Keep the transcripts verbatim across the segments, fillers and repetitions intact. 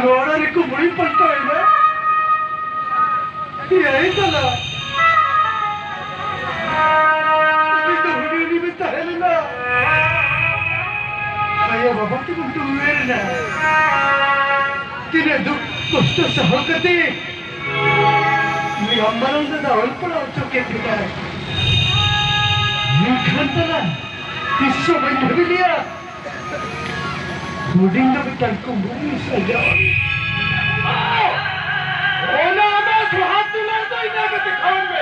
ᱱᱚᱣᱟ ᱨᱮᱠᱚ ᱵᱩᱲᱦᱤ ᱯᱟᱞᱴᱟᱣ ᱮᱱᱟ᱾ ᱮᱭ ᱫᱟᱫᱟ, ᱩᱱᱤ ᱫᱚ ᱦᱩᱰᱤᱧ ᱦᱩᱰᱤᱧ ᱵᱮᱱ ᱛᱟᱦᱮᱸ ᱞᱮᱱᱟ᱾ ᱟᱭᱳ ᱵᱟᱵᱟ ᱛᱮᱵᱚᱱ ᱫᱩᱞᱟᱹᱲ ᱮᱱᱟ᱾ ᱛᱤᱱᱟᱹᱜ ᱫᱩᱠ ᱠᱚᱥᱴᱚ ᱥᱟᱦᱟᱣ ᱠᱟᱛᱮ ᱱᱩᱭ ᱟᱢ ᱢᱟᱨᱟᱝ ᱫᱟᱫᱟ ᱚᱞ ᱯᱟᱲᱦᱟᱣ ᱦᱚᱪᱚ ᱠᱮᱫ ᱵᱮᱱᱟᱭ᱾ ᱢᱮᱱᱠᱷᱟᱱ ᱫᱟᱫᱟ, ᱛᱤᱥ ᱦᱚᱸ ᱵᱟᱹᱧ ᱵᱷᱟᱹᱵᱤ ᱞᱮᱭᱟ ᱦᱩᱰᱤᱧ ᱫᱚ ᱢᱤᱫᱴᱟᱝ ᱠᱩᱢᱵᱽᱲᱩᱭ ᱥᱟᱡᱟᱣᱟ᱾ ᱚᱱᱟ ᱟᱢᱟᱜ ᱥᱚᱦᱟᱜ ᱫᱩᱞᱟᱹᱲ ᱫᱚ ᱤᱱᱟᱹ ᱜᱮ ᱫᱮᱠᱷᱟᱣ ᱢᱮ᱾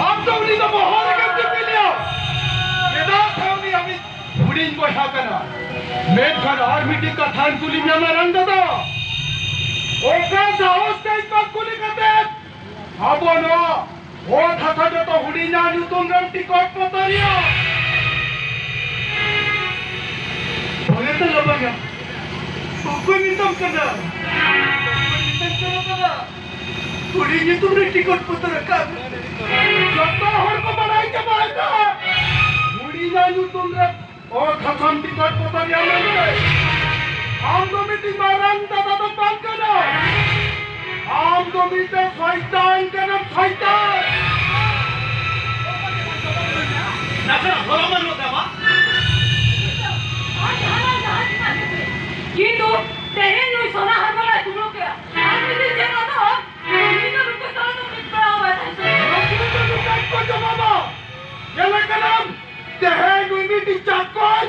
ᱟᱢ ᱫᱚ ᱩᱱᱤ ᱫᱚ ᱵᱚᱦᱚᱜ ᱨᱮᱜᱮᱢ ᱫᱤᱯᱤᱞ ᱮᱭᱟ᱾ ᱪᱮᱫᱟᱜ ᱥᱮ ᱩᱱᱤ ᱟᱢᱤᱡ ᱦᱩᱰᱤᱧ ᱵᱚᱭᱦᱟ ᱠᱟᱱᱟ᱾ ᱢᱮᱱᱠᱷᱟᱱ ᱟᱨ ᱢᱤᱫᱴᱤᱡ ᱠᱟᱛᱷᱟᱧ ᱠᱩᱞᱤ ᱢᱮᱭᱟ ᱢᱟᱨᱟᱝ ᱫᱟᱫᱟ, ᱚᱠᱟ ᱥᱟᱦᱚᱥ ᱛᱮ ᱤᱧ ᱵᱟᱝ ᱠᱩᱞᱤ ᱠᱟᱛᱮ ᱟᱵᱚ ᱱᱚᱣᱟ ᱚᱛ ᱦᱟᱥᱟ ᱡᱚᱛᱚ ᱦᱩᱰᱤᱧᱟᱜ ᱧᱩᱛᱩᱢ ᱨᱮᱢ ᱴᱤᱠᱤᱴ ᱯᱚᱛᱚᱨᱤᱭᱟ? ᱵᱟᱝᱟ ᱛᱟᱞᱟ ᱵᱟᱝᱟ᱾ ᱚᱠᱚᱭ ᱢᱮᱛᱟᱢ ᱠᱟᱱᱟ? ᱚᱠᱚᱭ ᱢᱮᱛᱟᱢ ᱠᱟᱱᱟ ᱫᱟᱫᱟ? ᱦᱩᱰᱤᱧ ᱧᱩᱛᱩᱢ ᱨᱮ ᱴᱤᱠᱤᱴ ᱯᱚᱛᱚᱨ ᱟᱠᱟᱫ᱾ ᱡᱚᱛᱚ ᱦᱚᱲ ᱠᱚ ᱵᱟᱲᱟᱭ ᱪᱟᱵᱟ ᱟᱠᱟᱫ᱾ ᱦᱩᱰᱤᱧᱟᱜ ᱧᱩᱛᱩᱢ ᱨᱮ ᱚᱛ ᱦᱟᱥᱟᱢ ᱴᱤᱠᱤᱴ ᱯᱚᱛᱚᱨᱤᱭᱟ ᱢᱮᱱᱛᱮ᱾ ᱟᱢ ᱫᱚ ᱢᱤᱫᱴᱤᱡ ᱢᱟᱨᱟᱝ ᱫᱟᱫᱟ ᱫᱚ ᱵᱟᱝ ᱠᱟᱱᱟ᱾ ᱟᱢ ᱫᱚ ᱢᱤᱫᱴᱮᱱ ᱥᱚᱭᱛᱟᱱ ᱠᱟᱱᱟᱢ, ᱥᱚᱭᱛᱟᱱ᱾ ᱱᱟᱥᱮᱱᱟᱜ ᱵᱷᱚᱨᱚᱢ ᱵᱟᱹᱱᱩᱜ ᱛᱟᱢᱟ᱾ ᱠᱤᱱᱛᱩ ᱛᱮᱦᱮᱧ ᱱᱩᱭ ᱥᱚᱱᱟ ᱦᱟᱨᱵᱟᱞᱟᱭ ᱛᱩᱞᱟᱹᱣ ᱠᱮᱫᱟ᱾ ᱟᱨ ᱡᱩᱫᱤ ᱪᱮᱫ ᱟᱫᱚ, ᱩᱱᱤ ᱫᱚ ᱱᱩᱠᱩ ᱥᱟᱞᱟᱜ ᱫᱚ ᱢᱤᱫ ᱵᱮᱲᱟ ᱦᱚᱸ ᱵᱟᱭ ᱛᱟᱦᱮᱸ ᱦᱚᱪᱚᱣᱟᱜᱼᱟ᱾ ᱱᱩᱠᱩ ᱫᱚ ᱱᱚᱝᱠᱟᱱ ᱠᱚ ᱡᱚᱢᱟᱢᱟ᱾ ᱧᱮᱞᱮ ᱠᱟᱱᱟᱢ, ᱛᱮᱦᱮᱧ ᱩᱱᱤ ᱢᱤᱫᱴᱤᱡ ᱪᱟᱠᱚᱞ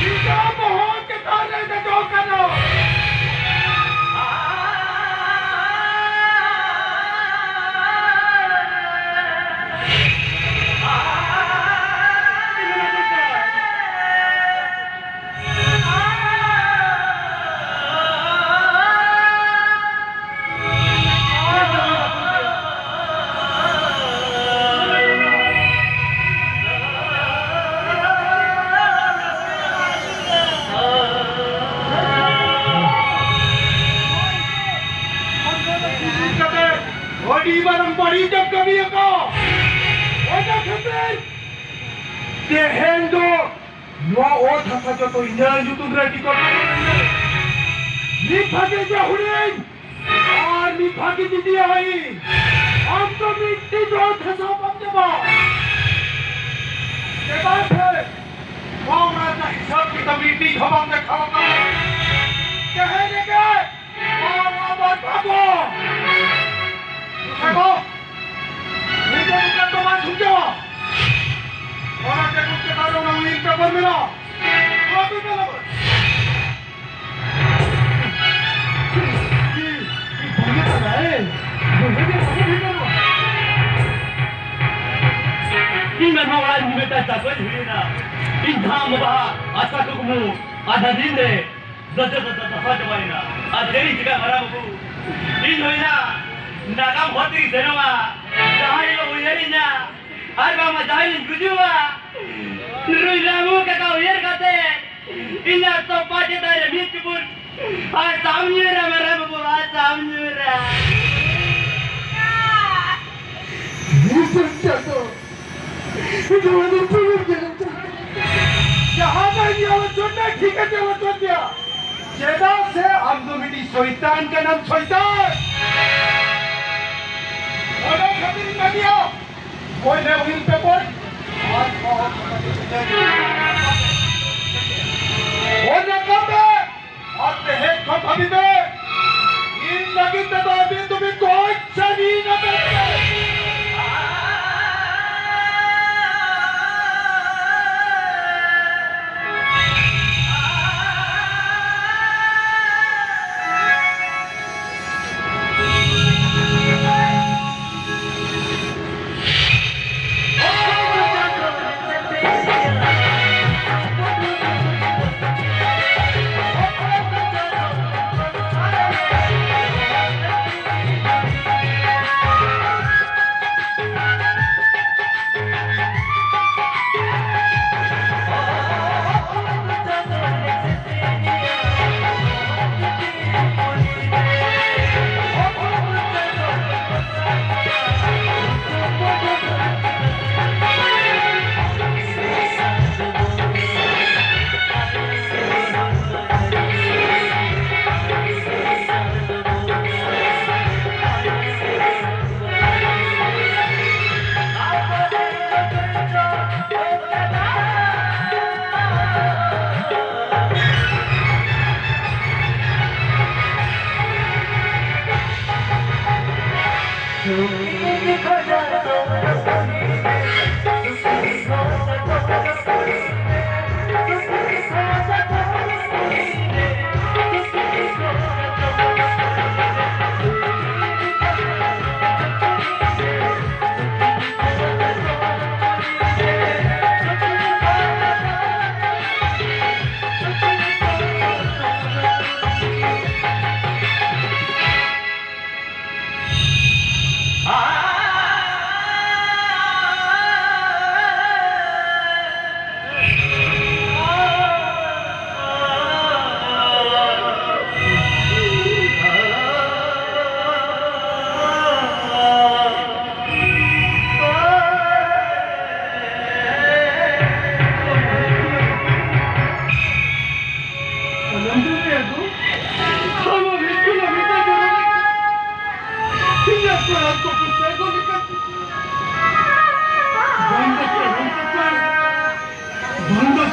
ᱧᱤᱫᱟᱹ ᱵᱚᱦᱚᱜ ᱪᱮᱛᱟᱱ ᱨᱮ ᱫᱮᱡᱚᱜ ᱠᱟᱱᱟ᱾ ᱟᱹᱰᱤ ᱢᱟᱨᱟᱝ ᱵᱟᱹᱲᱤᱡ ᱮᱢ ᱠᱟᱹᱢᱤ ᱟᱠᱟᱫ᱾ ᱚᱱᱟ ᱠᱷᱟᱹᱛᱤᱨ ᱛᱮᱦᱮᱧ ᱫᱚ ᱱᱚᱣᱟ ᱚᱛ ᱦᱟᱥᱟ ᱡᱚᱛᱚ ᱤᱧᱟᱹᱜ ᱧᱩᱛᱩᱢ ᱨᱮ ᱴᱤᱠᱤᱴ ᱢᱮᱱᱟᱜᱼᱟ᱾ ᱢᱤᱫ ᱵᱷᱟᱜᱮ ᱡᱟᱦᱩᱲᱤᱧ ᱟᱨ ᱢᱤᱫ ᱵᱷᱟᱜᱮ ᱫᱤᱫᱤᱭᱟᱜ ᱤᱧ᱾ ᱟᱢ ᱫᱚ ᱢᱤᱫᱴᱤᱡ ᱚᱛ ᱦᱟᱥᱟ ᱵᱟᱢ ᱧᱟᱢᱟ᱾ ᱪᱮᱫᱟᱜ ᱥᱮ ᱱᱚᱣᱟ ᱨᱮᱱᱟᱜ ᱦᱤᱥᱟᱹᱵ ᱠᱤᱛᱟᱹᱵ ᱢᱤᱫᱴᱤᱡ ᱦᱚᱸ ᱵᱟᱢ ᱫᱮᱠᱷᱟᱣ ᱟᱠᱟᱫᱟ᱾ ᱛᱮᱦᱮᱧ ᱨᱮᱜᱮ ᱱᱚᱣᱟ ᱵᱟᱨ ᱵᱷᱟᱜᱚ ᱵᱩᱡᱷᱟᱹᱣ ᱠᱚ᱾ ᱱᱤᱡᱮ ᱱᱤᱡᱮ ᱫᱚ ᱵᱟᱝ ᱥᱩᱡᱟᱹᱣᱟ᱾ ᱚᱱᱟ ᱴᱮᱵᱩᱞ ᱪᱮᱛᱟᱱ ᱨᱮ ᱚᱱᱟ ᱩᱭᱤᱞ ᱯᱮᱯᱟᱨ ᱢᱮᱱᱟᱜᱼᱟ᱾ ᱱᱚᱣᱟ ᱠᱚ ᱧᱮᱞ ᱟᱵᱚᱱ᱾ ᱤᱧ ᱢᱟ ᱱᱚᱣᱟ ᱚᱲᱟᱜ ᱨᱤᱧ ᱢᱤᱫᱴᱟᱝ ᱪᱟᱠᱚᱧ ᱦᱩᱭᱮᱱᱟ᱾ ᱤᱧ ᱫᱷᱟᱢ ᱵᱟᱵᱟ ᱟᱥᱟ ᱠᱩᱠᱢᱩ ᱟᱫᱷᱟ ᱫᱤᱱ ᱨᱮ ᱫᱚ ᱫᱚ ᱫᱚ ᱫᱚ ᱫᱚᱦᱚ ᱪᱟᱵᱟᱭᱮᱱᱟ᱾ ᱟᱨ ᱪᱮᱫ ᱤᱧ ᱪᱤᱠᱟ ᱢᱟᱨᱟᱝ ᱵᱟᱹᱵᱩ? ᱤᱧ ᱦᱩᱭᱱᱟ ᱱᱟᱜᱟᱢ ᱦᱚᱨ ᱛᱮᱜᱮ ᱥᱮᱱᱚᱜᱼᱟ᱾ ᱡᱟᱦᱟᱸᱭ ᱦᱤᱞᱳᱜ ᱩᱭᱦᱟᱹᱨᱤᱧᱟ ᱟᱨ ᱵᱟᱝᱢᱟ ᱡᱟᱦᱟᱸᱭ ᱞᱤᱧ ᱜᱩᱡᱩᱜᱼᱟ, ᱱᱩᱭ ᱨᱟᱢᱩ ᱠᱟᱠᱟ ᱩᱭᱦᱟᱹᱨ ᱠᱟᱛᱮ ᱤᱧᱟᱹᱜ ᱛᱚᱯᱟ ᱪᱮᱛᱟᱱ ᱨᱮ ᱢᱤᱫ ᱪᱩᱯᱩᱫ ᱟᱨ ᱥᱟᱢ ᱧᱩᱨᱟ ᱢᱟᱨᱟᱝ ᱵᱟᱹᱵᱩ, ᱟᱨ ᱥᱟᱢ ᱧᱩᱨᱟ᱾ ᱡᱟᱦᱟᱱᱟᱜ ᱧᱮᱞ ᱦᱚᱪᱚ ᱢᱮ, ᱴᱷᱤᱠ ᱟᱪᱷᱮ ᱦᱚᱪᱚ ᱢᱮᱭᱟ᱾ ᱪᱮᱫᱟᱜ ᱥᱮ ᱟᱢ ᱫᱚ ᱢᱤᱫᱴᱤᱡ ᱥᱚᱭᱛᱟᱱ ᱠᱟᱱᱟᱢ, ᱥᱚᱭᱛᱟᱱ᱾ ᱚᱱᱟ ᱠᱷᱟᱹᱛᱤᱨ ᱤᱧ ᱢᱮᱱᱮᱫᱼᱟ, ᱚᱱᱟ ᱩᱭᱤᱞ ᱯᱮᱯᱟᱨ ᱟᱨ ᱚᱱᱟ ᱠᱟᱛᱮ ᱟᱨ ᱛᱮᱦᱮᱧ ᱠᱷᱚᱱ ᱵᱷᱟᱵᱤ ᱢᱮ, ᱤᱧ ᱞᱟᱹᱜᱤᱫ ᱛᱮᱫᱚ ᱟᱹᱵᱤᱱ ᱫᱚᱵᱤᱱ ᱜᱚᱡ ᱥᱟᱹᱨᱤ ᱱᱟ ᱢᱮᱱᱛᱮ᱾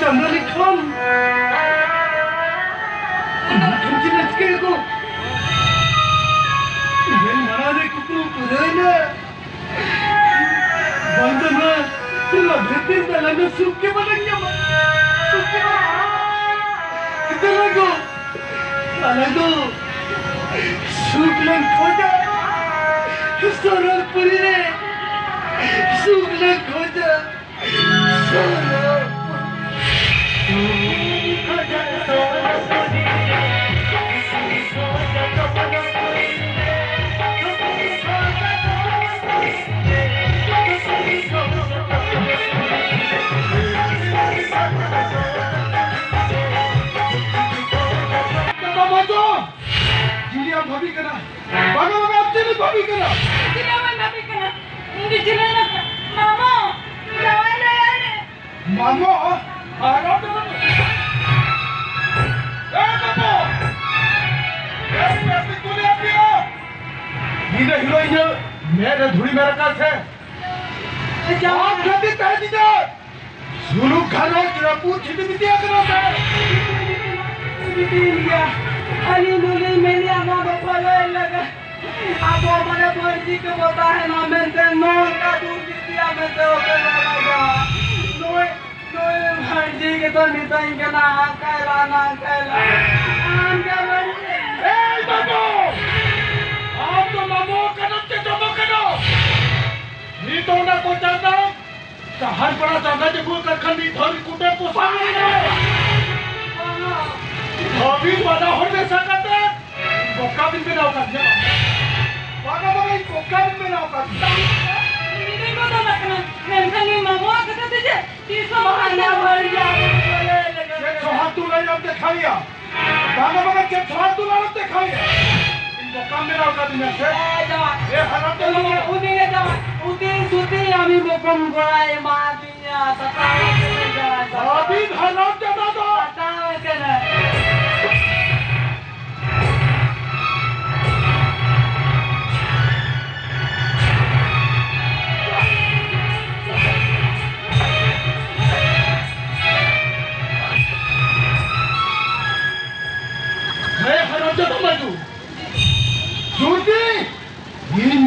ᱪᱟᱸᱫᱚ ᱞᱮᱠᱷᱟᱱ ᱚᱱᱟ ᱠᱷᱟᱱ ᱪᱮᱫ ᱨᱟᱹᱥᱠᱟᱹ ᱠᱚ? ᱩᱢᱮᱨ ᱢᱟᱲᱟᱝ ᱨᱮ ᱠᱩᱠᱢᱩ ᱯᱩᱨᱟᱹᱣᱮᱱᱟ᱾ ᱵᱟᱝ ᱫᱚ ᱱᱚᱣᱟ, ᱱᱚᱣᱟ ᱫᱷᱟᱹᱨᱛᱤ ᱨᱮ ᱟᱞᱟᱝ ᱫᱚ ᱥᱩᱠ ᱜᱮ ᱵᱟᱞᱟᱝ ᱧᱟᱢᱟ᱾ ᱥᱩᱠ ᱜᱮ ᱵᱟᱞᱟᱝ ᱧᱟᱢᱟ᱾ ᱪᱮᱫᱟᱜ ᱞᱟᱝ ᱫᱚ? ᱟᱞᱟᱝ ᱫᱚ ᱥᱩᱠ ᱞᱟᱝ ᱠᱷᱚᱡᱟ᱾ ᱥᱚᱨᱚᱜᱽᱯᱩᱨᱤ ᱨᱮ ᱥᱩᱠ ᱞᱟᱝ ᱠᱷᱚᱡᱟ᱾ ᱡᱩᱞᱤᱭᱟ ᱵᱷᱟᱹᱵᱤ ᱠᱟᱱᱟ᱾ ᱵᱟᱝᱟ, ᱵᱟᱝᱟ, ᱟᱢ ᱪᱮᱫ ᱮᱢ ᱵᱷᱟᱹᱵᱤ ᱠᱟᱱᱟ? ᱪᱮᱫ ᱦᱚᱸ ᱵᱟᱹᱧ ᱵᱷᱟᱹᱵᱤ ᱠᱟᱱᱟ᱾ ᱤᱧ ᱫᱚ ᱪᱤᱞᱤ ᱦᱚᱸ ᱵᱟᱝ᱾ ᱢᱟᱢᱚ, ᱡᱟᱶᱟᱭ ᱞᱟᱹᱭᱟᱭ ᱢᱮ᱾ ᱢᱟᱢᱚ? ᱟᱨ ᱟᱢ ᱫᱚ ᱵᱟᱹᱵᱩ? ᱮ ᱢᱟᱢᱚ! ᱮ, ᱡᱟᱹᱥᱛᱤ ᱠᱩᱞᱤ ᱟᱯᱮᱭᱟ᱾ ᱧᱤᱫᱟᱹ ᱦᱤᱞᱳᱜ ᱤᱧᱟᱹᱜ ᱢᱮᱫ ᱨᱮ ᱫᱷᱩᱲᱤ ᱢᱮ ᱨᱟᱠᱟᱵ ᱥᱮ᱾ ᱡᱟᱶᱟᱭ᱾ ᱟᱢ ᱠᱷᱟᱹᱛᱤᱨ ᱛᱮ ᱤᱧᱟᱹᱜ ᱥᱩᱞᱩᱠ ᱜᱷᱟᱨᱚᱸᱡᱽ ᱨᱟᱹᱯᱩᱫ ᱪᱷᱤᱴᱤ ᱵᱤᱴᱤ ᱟᱠᱟᱱᱟ ᱥᱮ? ᱵᱤᱴᱤᱭᱮᱱ ᱜᱮᱭᱟ᱾ ᱟᱹᱞᱤᱧ ᱫᱚᱞᱤᱧ ᱢᱮᱱᱮᱫᱼᱟ, ᱱᱚᱣᱟ ᱫᱚ ᱯᱟᱞᱮ ᱞᱟᱜᱟ᱾ ᱟᱵᱚ ᱢᱟᱱᱮ ᱵᱷᱟᱹᱨᱡᱤ ᱠᱚᱵᱚ ᱛᱟᱦᱮᱱᱟ ᱢᱮᱱᱛᱮ ᱱᱚᱝᱠᱟ ᱫᱩᱨᱱᱤᱛᱤᱭᱟ ᱢᱮᱱᱛᱮ ᱵᱟᱯᱮ ᱵᱟᱲᱟᱭᱟ᱾ ᱱᱩᱭ, ᱱᱩᱭ ᱵᱷᱟᱹᱨᱡᱤ ᱜᱮᱛᱚ ᱢᱤᱛᱟᱹᱧ ᱠᱟᱱᱟ, ᱦᱟᱸᱜ ᱠᱟᱭᱨᱟ, ᱱᱟᱝ ᱠᱟᱭᱨᱟ᱾ ᱟᱢ ᱜᱮ ᱵᱷᱟᱹᱨᱡᱤ᱾ ᱮᱭ ᱵᱟᱹᱵᱩ! ᱟᱢ ᱫᱚ ᱢᱟᱢᱚ ᱠᱟᱱᱟᱢ ᱪᱮ ᱡᱚᱢᱚ ᱠᱟᱱᱟᱢ? ᱱᱤᱛ ᱚᱱᱟ ᱠᱚ ᱪᱟᱸᱫᱟ ᱰᱟᱦᱟᱨ ᱯᱟᱲᱟ ᱡᱟᱭᱜᱟ ᱡᱮ ᱵᱚᱞ ᱠᱟᱨᱠᱷᱟᱱ ᱢᱤᱫ ᱫᱷᱟᱣ ᱨᱮ ᱠᱩᱴᱟᱹᱢ ᱠᱚ ᱥᱟᱵ ᱞᱮᱱᱟ᱾ ᱦᱟᱹᱵᱤᱡ ᱵᱟᱱᱟ ᱦᱚᱲ ᱢᱮᱥᱟ ᱠᱟᱛᱮ ᱵᱚᱠᱟ ᱵᱤᱱ ᱵᱮᱱᱟᱣ ᱠᱟᱫ ᱞᱤᱧᱟ᱾ ᱵᱟᱝᱟ, ᱵᱟᱝᱟ, ᱤᱧ ᱵᱚᱠᱟ ᱵᱤᱱ ᱵᱮᱱᱟᱣ ᱠᱟᱫ ᱞᱤᱧᱟ᱾ ᱤᱧ ᱫᱚᱧ ᱵᱚᱫᱚᱞ ᱟᱠᱟᱱᱟ, ᱢᱮᱱᱠᱷᱟᱱ ᱤᱧ ᱢᱟᱢᱚᱣᱟᱜ ᱠᱟᱛᱷᱟ ᱛᱮ ᱪᱮᱫ ᱛᱤᱥ ᱦᱚᱸ ᱵᱟᱝ ᱦᱟᱱᱟ ᱦᱩᱭ ᱜᱮᱭᱟ᱾ ᱪᱮᱫ ᱥᱚᱦᱟᱛᱩ ᱞᱟᱹᱭ ᱟᱢ ᱫᱮᱠᱷᱟᱣᱮᱭᱟ? ᱵᱟᱝᱟ, ᱵᱟᱝᱟ, ᱪᱮᱫ ᱥᱚᱦᱟᱛᱩ ᱞᱟᱹᱭ ᱟᱢ ᱫᱮᱠᱷᱟᱣᱮᱭᱟ? ᱤᱧ ᱵᱚᱠᱟᱢ ᱵᱮᱱᱟᱣ ᱠᱟᱫᱤᱧᱟ ᱥᱮ? ᱮ ᱡᱟᱶᱟᱭ, ᱮ ᱦᱟᱨᱟᱢ ᱩᱱᱤ ᱜᱮ, ᱡᱟᱫᱟ᱾ ᱩᱱᱤ ᱜᱮ ᱡᱟᱶᱟᱭ, ᱩᱛᱤ ᱥᱩᱛᱤ ᱟᱢᱤ ᱵᱚᱠᱚᱢ ᱜᱚᱲᱟᱭ ᱮᱢᱟᱫᱤᱧᱟ᱾ ᱥᱟᱛᱟᱣ ᱠᱟᱱᱟ ᱡᱟᱶᱟᱭ, ᱥᱟᱛᱟᱣ᱾ ᱟᱹᱵᱤᱱ ᱦᱟᱨᱟᱢ ᱡᱟᱫᱟ ᱫᱚ᱾ ᱥᱟᱛᱟᱣ ᱠᱟᱱᱟ᱾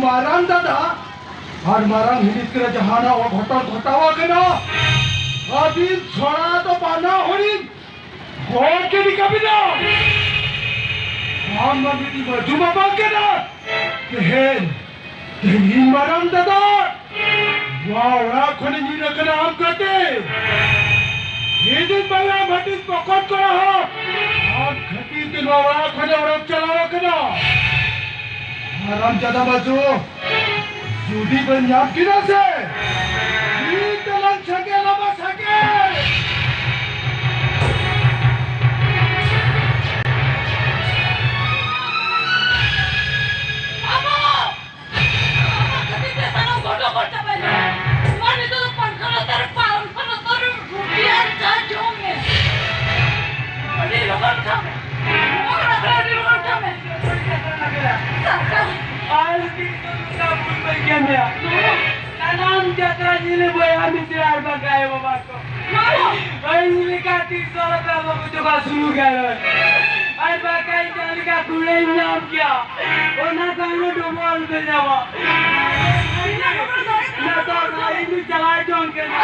ᱢᱟᱨᱟᱝ ᱫᱟᱫᱟ ᱟᱨ ᱢᱟᱨᱟᱝ ᱦᱤᱞᱤ ᱛᱟᱹᱠᱤᱱ ᱡᱟᱦᱟᱱᱟᱜ ᱚᱜᱷᱚᱴᱚᱱ ᱜᱷᱚᱴᱟᱣ ᱟᱠᱟᱱᱟ, ᱟᱹᱵᱤᱱ ᱪᱷᱟᱲᱟ ᱫᱚ ᱵᱟᱱᱟ ᱦᱚᱲᱤᱧ ᱦᱚᱲ ᱠᱤᱱ ᱠᱟᱹᱢᱤᱭᱟ᱾ ᱟᱢ ᱢᱟ ᱢᱤᱫ ᱢᱟᱹᱡᱷᱤ ᱵᱟᱵᱟ ᱠᱟᱱᱟ᱾ ᱛᱮᱦᱮᱧ, ᱛᱮᱦᱮᱧ ᱤᱧ ᱢᱟᱨᱟᱝ ᱫᱟᱫᱟ ᱱᱚᱣᱟ ᱚᱲᱟᱜ ᱠᱷᱚᱱᱤᱧ ᱧᱤᱨ ᱟᱠᱟᱱᱟ ᱟᱢ ᱠᱷᱟᱹᱛᱤᱨ᱾ ᱤᱧᱤᱧ ᱵᱟᱝᱟ ᱵᱷᱟᱹᱴᱤᱧ ᱯᱚᱠᱚᱴ ᱠᱚᱨᱟ ᱦᱚᱸ ᱟᱢ ᱠᱷᱟᱹᱛᱤᱨ ᱛᱮ ᱱᱚᱣᱟ ᱚᱲᱟᱜ ᱠᱷᱚᱱ ᱚᱰᱚᱠ ᱪᱟᱞᱟᱣ ᱟᱠᱟᱱᱟ᱾ ᱢᱟᱨᱟᱝ ᱫᱟᱫᱟ ᱢᱟᱹᱡᱷᱤ ᱡᱩᱫᱤ ᱵᱚᱱ ᱧᱟᱢ ᱠᱤᱱᱟ ᱥᱮ, ᱢᱤᱫ ᱫᱚᱞᱟᱝ ᱥᱮᱸᱜᱮᱞ ᱟᱵᱚ ᱥᱮᱸᱜᱮᱞ᱾ ᱟᱢᱟᱜ ᱠᱷᱟᱹᱛᱤᱨ ᱛᱮ ᱥᱟᱱᱟᱢ ᱜᱚᱱᱰᱚᱜᱳᱞ ᱪᱟᱵᱟᱭᱮᱱᱟ᱾ ᱱᱚᱣᱟ ᱱᱤᱛᱚᱜ ᱫᱚ ᱯᱟᱝᱠᱷᱟ ᱞᱟᱛᱟᱨ ᱨᱮ ᱯᱟᱝᱠᱷᱟ ᱞᱟᱛᱟᱨ ᱨᱮ ᱨᱩᱴᱤ ᱟᱨ ᱪᱟ ᱡᱚᱢ ᱢᱮ᱾ ᱟᱹᱰᱤ ᱞᱚᱜᱚᱱ ᱠᱷᱟᱢ ᱢᱮ᱾ ᱱᱚᱣᱟ ᱚᱲᱟᱜ ᱠᱷᱚᱱ ᱟᱹᱰᱤ ᱞᱚᱜᱚᱱ ᱠᱷᱟᱢ ᱢᱮ᱾ ᱥᱟᱱᱛᱟᱲ ᱟᱨ ᱛᱤᱥ ᱦᱚᱸ ᱱᱚᱝᱠᱟ ᱵᱷᱩᱞ ᱵᱟᱹᱧ ᱠᱟᱹᱢᱤᱭᱟ᱾ ᱥᱟᱱᱟᱢ ᱡᱟᱛᱨᱟ ᱧᱮᱞᱮ ᱵᱚᱭᱦᱟ ᱢᱤᱥᱮ ᱟᱨ ᱵᱟᱝ ᱟᱭᱳ ᱵᱟᱵᱟ ᱠᱚ᱾ ᱤᱧ ᱞᱮᱠᱟ ᱛᱤᱥ ᱦᱚᱸ ᱟᱞᱚᱯᱮ ᱟᱹᱜᱩ ᱦᱚᱪᱚ ᱠᱚᱣᱟ ᱥᱩᱱᱩ ᱜᱟᱭᱚᱱ᱾ ᱟᱨ ᱵᱟᱠᱷᱟᱡ ᱡᱟᱦᱟᱸ ᱞᱮᱠᱟ ᱠᱩᱲᱟᱹᱭᱤᱧ ᱧᱟᱢ ᱠᱮᱭᱟ, ᱚᱱᱟ ᱠᱷᱚᱱ ᱦᱚᱸ ᱰᱚᱵᱚᱞ ᱯᱮ ᱧᱟᱢᱟ᱾ ᱡᱚᱛᱚ ᱥᱟᱹᱨᱤ ᱠᱚ ᱪᱟᱞᱟᱣ ᱡᱚᱝ ᱠᱟᱱᱟ᱾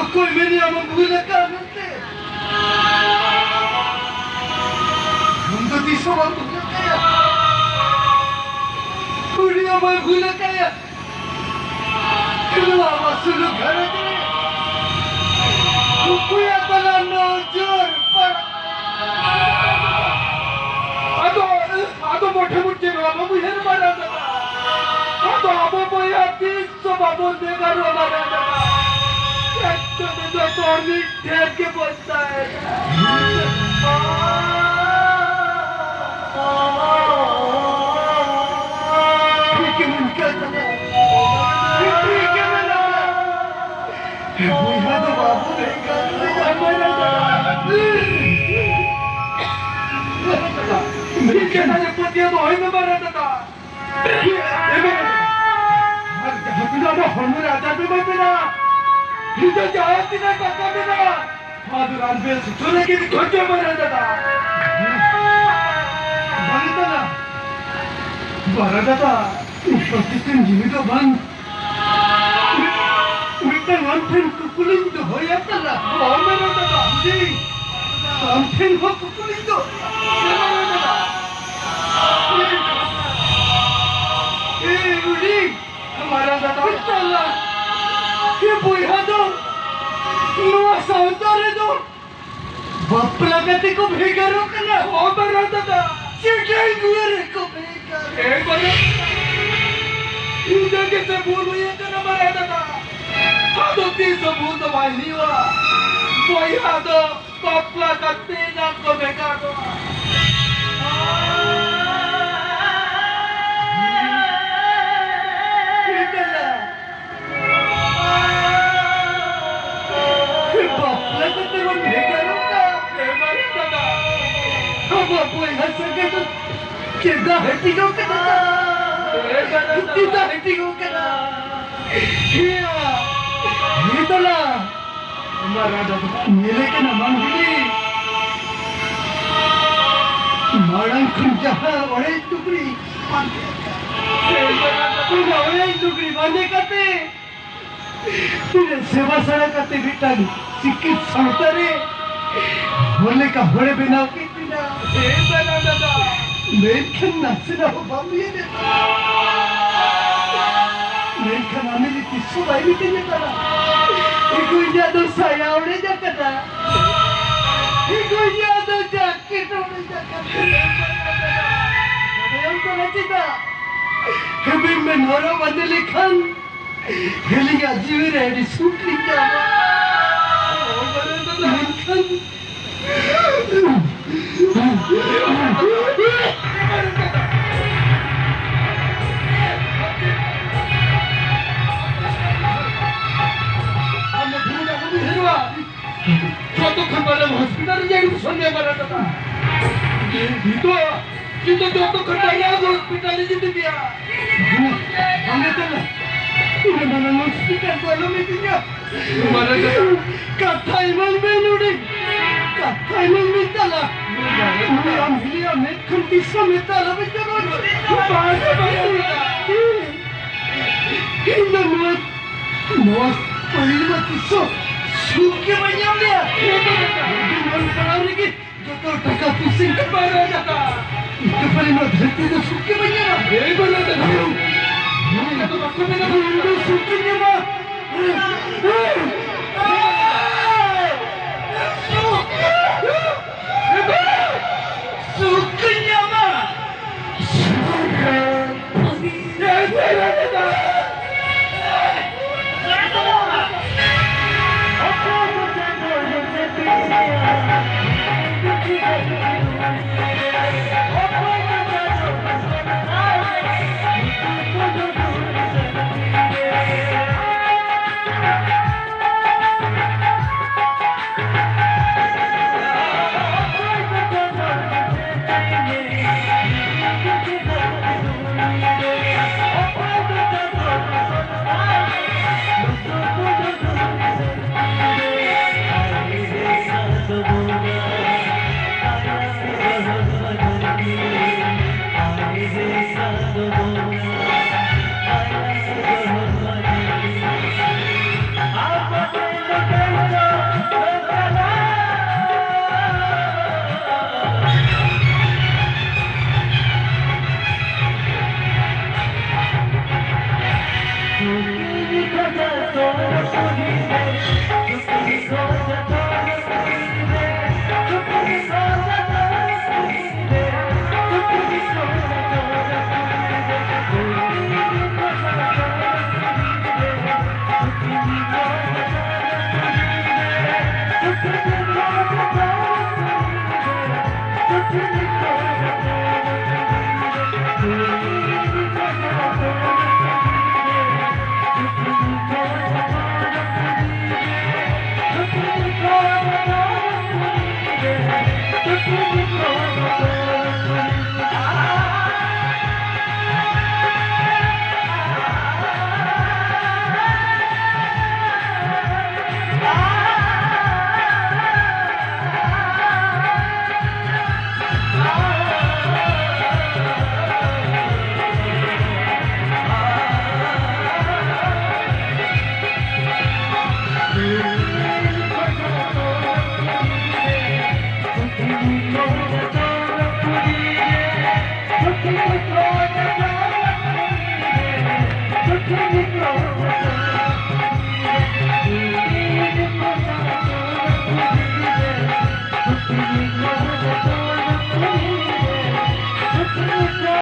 ᱚᱠᱚᱭ ᱢᱮᱱᱮ ᱟᱢᱮᱢ ᱵᱷᱩᱞ ᱟᱠᱟᱫ ᱢᱮᱱᱛᱮ? ᱟᱢ ᱫᱚ ᱛᱤᱥ ᱦᱚᱸ ᱵᱟᱢ ᱵᱷᱩᱞ ᱟᱠᱟᱫᱼᱟ᱾ ᱩᱱᱤ ᱦᱚᱸ ᱵᱟᱭ ᱵᱷᱩᱞ ᱟᱠᱟᱫᱼᱟ᱾ ᱱᱚᱣᱟ ᱢᱟᱥᱩᱞ ᱜᱷᱟᱨᱚᱸᱡᱽ ᱨᱮ ᱚᱠᱚᱭᱟᱜ ᱵᱟᱞᱟ ᱱᱚᱡᱚᱨ ᱯᱟᱲᱟᱜ? ᱟᱫᱚ, ᱟᱫᱚ ᱢᱚᱴᱷᱮ ᱢᱩᱴᱷᱮ ᱱᱚᱣᱟ ᱵᱟᱵᱩ ᱦᱮᱡ ᱵᱟᱲᱟ ᱠᱟᱱᱟ᱾ ᱟᱫᱚ ᱟᱵᱚ ᱵᱚᱭᱦᱟ ᱛᱤᱥ ᱦᱚᱸ ᱵᱟᱵᱚᱱ ᱵᱷᱮᱜᱟᱨᱚᱜᱼᱟ ᱵᱟᱵᱟ᱾ ᱮᱠᱫᱚᱢ ᱡᱚᱛᱚ ᱦᱚᱲ ᱢᱤᱫ ᱴᱷᱮᱱ ᱜᱮ ᱵᱚᱱ ᱛᱟᱦᱮᱱᱟ᱾ ᱴᱷᱤᱠ ᱜᱮ ᱢᱮᱱ ᱠᱟᱜ ᱠᱟᱱᱟ᱾ ᱴᱷᱤᱠ ᱜᱮ ᱢᱮᱱ ᱠᱟᱜ᱾ ᱵᱚᱭᱦᱟ ᱫᱚ ᱵᱟᱵᱚᱱ ᱵᱷᱮᱜᱟᱨ ᱫᱟᱲᱮᱭᱟᱜᱼᱟ᱾ ᱢᱤᱫ ᱠᱟᱛᱷᱟ ᱨᱮ ᱯᱟᱹᱛᱭᱟᱹᱣ ᱫᱚᱦᱚᱭ ᱢᱮ ᱵᱟᱨᱟ ᱫᱟᱫᱟ᱾ ᱟᱨ ᱡᱟᱦᱟᱸ ᱛᱤᱱᱟᱹᱜ ᱟᱵᱚ ᱦᱚᱲᱢᱚ ᱨᱮ ᱟᱡᱟᱨ ᱵᱤᱢᱟᱨ ᱢᱮᱱᱟᱜᱼᱟ, ᱱᱤᱛᱚᱜ ᱡᱟᱦᱟᱸ ᱛᱤᱱᱟᱹᱜ ᱴᱟᱠᱟ ᱢᱮᱱᱟᱜᱼᱟ, ᱟᱫᱚ ᱨᱟᱱ ᱵᱮᱥ ᱦᱚᱪᱚ ᱞᱟᱹᱜᱤᱫ ᱠᱷᱚᱨᱪᱟ ᱵᱟᱨᱟ ᱫᱟᱫᱟ᱾ ᱵᱟᱝ ᱫᱟᱫᱟ, ᱵᱟᱨᱟ ᱫᱟᱫᱟ, ᱩᱯᱟᱹᱥᱤᱛᱮᱢ ᱡᱤᱣᱤ ᱫᱚ ᱵᱟᱝ᱾ ᱢᱤᱫᱴᱟᱝ ᱟᱢ ᱴᱷᱮᱱ ᱠᱩᱠᱞᱤᱧ ᱫᱚᱦᱚᱭᱟ ᱛᱟᱞᱟ᱾ ᱦᱚᱸ, ᱢᱮᱱ ᱫᱟᱫᱟ᱾ ᱡᱤ, ᱟᱢ ᱴᱷᱮᱱ ᱦᱚᱸ ᱠᱩᱠᱞᱤᱧ ᱫᱚᱦᱚᱭᱟ᱾ ᱢᱮᱱ ᱫᱟᱫᱟ᱾ ᱮ, ᱩᱰᱤ, ᱢᱟᱨᱟᱝ ᱫᱟᱫᱟ, ᱛᱟᱞᱟ᱾ ᱮ ᱵᱚᱭᱦᱟ ᱫᱚ, ᱱᱚᱣᱟ ᱥᱟᱶᱛᱟ ᱨᱮᱫᱚ ᱵᱟᱯᱞᱟ ᱠᱟᱛᱮ ᱠᱚ ᱵᱷᱮᱜᱟᱨᱚᱜ ᱠᱟᱱᱟ᱾ ᱦᱚᱸ ᱢᱟᱨᱟᱝ ᱫᱟᱫᱟ᱾ ᱪᱮᱫᱟᱜ ᱱᱚᱣᱟ ᱨᱮᱠᱚ ᱵᱷᱮᱜᱟᱨ? ᱮ ᱢᱟᱨᱟᱝ ᱫᱟᱫᱟ, ᱤᱧᱟᱹᱜ ᱜᱮᱥᱮ ᱵᱷᱩᱞ ᱦᱩᱭ ᱟᱠᱟᱱᱟ ᱢᱟᱨᱟᱝ ᱫᱟᱫᱟ᱾ ᱟᱫᱚ ᱛᱤᱥ ᱦᱚᱸ ᱵᱷᱩᱞ ᱫᱚ ᱵᱟᱭ ᱦᱩᱭᱩᱜᱼᱟ᱾ ᱵᱚᱭᱦᱟ ᱫᱚ ᱵᱟᱯᱞᱟ ᱠᱟᱛᱮ ᱮᱱᱟᱝ ᱠᱚ ᱵᱷᱮᱜᱟᱨᱚᱜᱼᱟ᱾ ᱪᱮᱫ ᱞᱮᱠᱟ? ᱵᱟᱯᱞᱟ ᱠᱟᱛᱮ ᱵᱚᱱ ᱵᱷᱮᱜᱟᱨᱚᱜ ᱠᱟᱱ? ᱦᱮᱸ ᱢᱟᱨᱟᱝ ᱫᱟᱫᱟ᱾ ᱟᱵᱚᱣᱟᱜ ᱵᱚᱭᱦᱟ ᱥᱟᱹᱜᱟᱹᱭ ᱫᱚ ᱪᱮᱫᱟᱜ ᱦᱟᱹᱴᱤᱧᱚᱜ ᱠᱟᱱᱟ? ᱦᱮᱸ ᱢᱟᱨᱟᱝ ᱫᱟᱫᱟ᱾ ᱪᱮᱫᱟᱜ ᱦᱟᱹᱴᱤᱧᱚᱜ ᱠᱟᱱᱟ? ᱦᱮᱸᱭᱟ, ᱦᱮᱸ ᱛᱟᱞᱟ᱾ ᱢᱟᱨᱟᱝ ᱫᱟᱫᱟ᱾ ᱧᱮᱞᱮ ᱠᱟᱱᱟ ᱢᱟᱹᱱᱰᱤ᱾ ᱢᱟᱲᱟᱝ ᱠᱷᱚᱱ ᱡᱟᱦᱟᱸ ᱚᱲᱮᱡ ᱞᱩᱜᱽᱲᱤ ᱵᱟᱸᱫᱮ ᱟᱠᱟᱫ, ᱚᱱᱟ ᱚᱲᱮᱡ ᱞᱩᱜᱽᱲᱤ ᱵᱟᱸᱫᱮ ᱠᱟᱛᱮ ᱛᱤᱱᱟᱹᱜ ᱥᱮᱵᱟ ᱥᱟᱲᱟ ᱠᱟᱛᱮ ᱢᱤᱫᱴᱟᱝ ᱥᱤᱠᱠᱷᱤᱛ ᱥᱟᱶᱛᱟ ᱨᱮ ᱦᱚᱲ ᱞᱮᱠᱟ ᱦᱚᱲᱮ ᱵᱮᱱᱟᱣ ᱠᱮᱫ ᱵᱮᱱᱟ᱾ ᱦᱮᱸ ᱢᱟᱨᱟᱝ ᱫᱟᱫᱟ᱾ ᱢᱮᱱᱠᱷᱟᱱ ᱱᱟᱥᱮᱱᱟᱜ ᱦᱚᱸ ᱵᱟᱢ ᱩᱭᱦᱟᱹᱨᱮᱫ᱾ ᱢᱮᱱᱠᱷᱟᱱ ᱟᱢ ᱫᱚ ᱛᱤᱥ ᱦᱚᱸ ᱵᱟᱭ ᱢᱤᱛᱟᱹᱧ ᱠᱟᱱᱟ, ᱤᱧ ᱫᱚ ᱤᱧᱟᱹᱜ ᱫᱚ ᱥᱟᱭᱟ ᱚᱲᱮᱡ ᱟᱠᱟᱱᱟ, ᱤᱧ ᱫᱚ ᱤᱧᱟᱹᱜ ᱫᱚ ᱡᱟᱹᱠᱤᱴ ᱚᱲᱮᱡ ᱟᱠᱟᱱᱟ᱾ ᱵᱟᱰᱟᱭᱟᱢ ᱠᱟᱱᱟ ᱪᱮᱫᱟᱜ? ᱦᱮᱵᱤ ᱢᱮᱱ ᱦᱚᱨᱚᱜ ᱵᱟᱸᱫᱮ ᱞᱮᱠᱷᱟᱱ ᱟᱹᱞᱤᱧᱟᱜ ᱡᱤᱣᱤ ᱨᱮ ᱟᱹᱰᱤ ᱥᱩᱠ ᱞᱤᱧ ᱧᱟᱢᱟ᱾ ᱢᱮᱱᱠᱷᱟᱱ ᱟᱢ ᱫᱚ ᱵᱩᱨᱩ ᱫᱟᱜ ᱠᱚᱢ ᱩᱭᱦᱟᱹᱨᱚᱜᱼᱟ᱾ ᱡᱚᱛᱚ ᱠᱷᱚᱱ ᱢᱟᱨᱟᱝ ᱦᱚᱥᱯᱤᱴᱟᱞ ᱨᱮ ᱮᱰᱢᱤᱥᱚᱱ ᱢᱮ ᱢᱟᱨᱟᱝ ᱫᱟᱫᱟ᱾ ᱱᱤᱛᱚᱜ, ᱱᱤᱛᱚᱜ ᱡᱚᱛᱚ ᱠᱷᱚᱱ ᱢᱟᱨᱟᱝ ᱦᱚᱥᱯᱤᱴᱟᱞ ᱨᱮ ᱤᱫᱤ ᱢᱮᱭᱟ᱾ ᱵᱟᱝ ᱮ ᱪᱟᱞᱟᱜ᱾ ᱤᱱᱟᱹ ᱢᱟᱨᱟᱝ ᱦᱚᱥᱯᱤᱴᱟᱞ ᱫᱚ ᱟᱞᱚᱢ ᱤᱫᱤᱧᱟ᱾ ᱢᱟᱨᱟᱝ ᱫᱟᱫᱟ᱾ ᱠᱟᱛᱷᱟ ᱮᱢᱟᱱ ᱢᱮ ᱱᱚᱰᱮ᱾ ᱠᱟᱛᱷᱟ ᱮᱢᱟᱱ ᱢᱮ ᱛᱟᱞᱟ᱾ ᱩᱱᱤ ᱟᱢ ᱦᱤᱞᱤᱭᱟ ᱢᱮᱫ ᱠᱷᱚᱱ ᱛᱤᱥ ᱦᱚᱸ ᱢᱮᱫ ᱫᱚ ᱟᱞᱚ ᱵᱤᱱ ᱡᱚᱨᱚ ᱦᱚᱪᱚᱭᱟ᱾ ᱵᱟᱝ, ᱵᱟᱝ, ᱵᱟᱝ᱾ ᱤᱧ ᱫᱚ ᱱᱚᱣᱟ, ᱱᱚᱣᱟ ᱯᱟᱹᱦᱤᱞ ᱢᱟ ᱛᱤᱥ ᱦᱚᱸ ᱥᱩᱠ ᱜᱮ ᱵᱟᱹᱧ ᱧᱟᱢ ᱞᱮᱭᱟ᱾ ᱟᱹᱰᱤ ᱢᱚᱱ ᱯᱟᱲᱟᱣ ᱨᱮᱜᱮ ᱡᱚᱛᱚ ᱴᱟᱠᱟ ᱯᱩᱭᱥᱟᱹᱧ ᱪᱟᱵᱟ ᱠᱟᱫᱟ᱾ ᱤᱧ ᱫᱚ ᱯᱟᱞᱮ ᱱᱚᱣᱟ ᱫᱷᱟᱹᱨᱛᱤ ᱫᱚ ᱥᱩᱠ ᱜᱮ ᱵᱟᱹᱧ ᱧᱟᱢᱟ᱾ ᱮᱭ ᱵᱟᱹᱱᱩᱜ ᱛᱟᱢᱟ᱾ ᱤᱧ ᱫᱚ ᱥᱩᱠ ᱤᱧ ᱧᱟᱢᱟ᱾